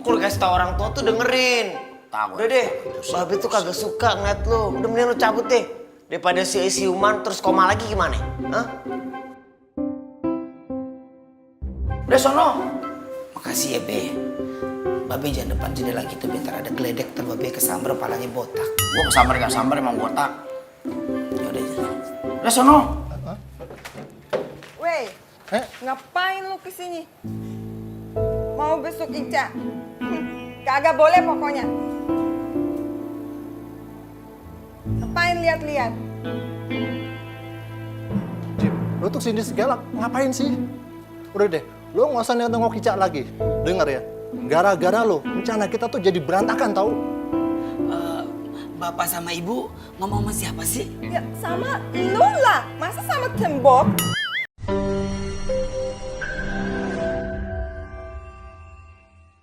Kalau kasih tau orang tua tuh dengerin. Udah deh, Babe tuh kagak suka ngeliat lu. Udah mending lu cabut deh. Daripada si siuman terus koma lagi gimana? Hah? Udah sono. Makasih ya, Be. Babe jangan depan jendela gitu, bentar ada geledek ntar Babe kesambar palanya botak. Gua kesambar gak sambar emang botak. Ya udah sono. Weh, ngapain lu kesini? Mau besok Ica? Kagak boleh pokoknya. Ngapain lihat-lihat? Jim, lu tuh sini segala ngapain sih? Udah deh, lu nggak usah nengok Ica lagi. Dengar ya, gara-gara lu rencana kita tuh jadi berantakan tau? Bapak sama Ibu ngomong sama siapa sih? Ya sama lu lah, masa sama tembok?